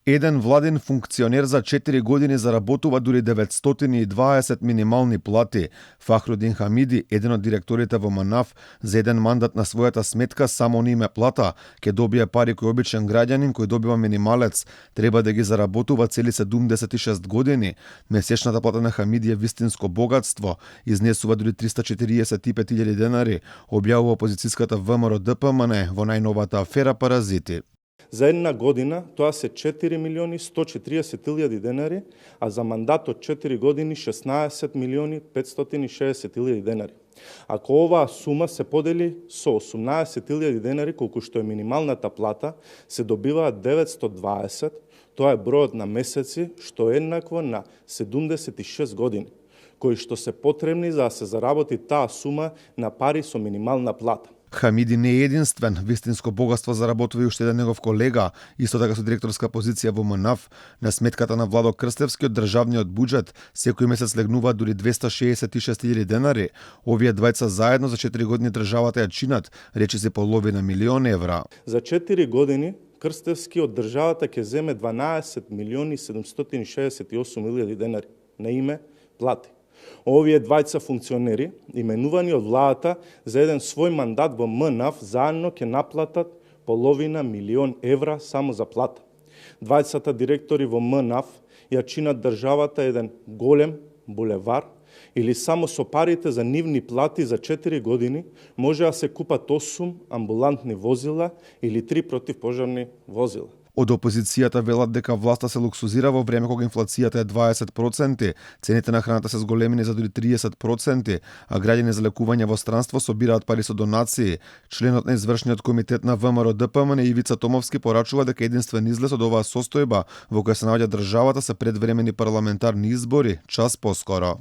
Еден владин функционер за 4 години заработува дури 920 минимални плати. Фахрудин Хамиди, еден од директорите во МНАФ, за еден мандат на својата сметка само на име плата, ќе добие пари кој обичен граѓанин кој добива минималец, треба да ги заработува цели 76 години. Месечната плата на Хамиди е вистинско богатство, изнесува дури 345.000 денари, објавува опозицијската ВМРО ДПМН во најновата афера Паразити. За една година тоа се 4.140.000 денари, а за мандат од 4 години 16.560.000 денари. Ако оваа сума се подели со 18.000 денари, колку што е минималната плата, се добиваат 920, тоа е бројот на месеци, што е еднакво на 76 години, кои што се потребни за да се заработи таа сума на пари со минимална плата. Хамиди не е единствен. Вистинско богатство заработува и уште еден негов колега, исто така со директорска позиција во МНАФ. На сметката на Владо Крстевски од државниот буџет секој месец легнува дури 266.000 денари. Овие двајца заедно за 4 години државата ја чинат, речиси половина милион евра. За 4 години Крстевски од државата ќе земе 12.768.000 денари на име плати. Овие двајца функционери, именувани од владата за еден свој мандат во МНАФ, заедно ќе наплатат половина милион евра само за плата. Двајцата директори во МНАФ ја чинат државата еден голем булевар, или само со парите за нивни плати за 4 години може да се купат 8 амбулантни возила или 3 противпожарни возила. Од опозицијата велат дека власта се луксузира во време кога инфлацијата е 20%, цените на храната се зголемени за дури 30%, а граѓани за лекување во странство собираат пари со донации. Членот на извршниот комитет на ВМРО ДПМН Ивица Томовски порачува дека единствен излез од оваа состојба во која се наоѓа државата се предвремени парламентарни избори, час поскоро.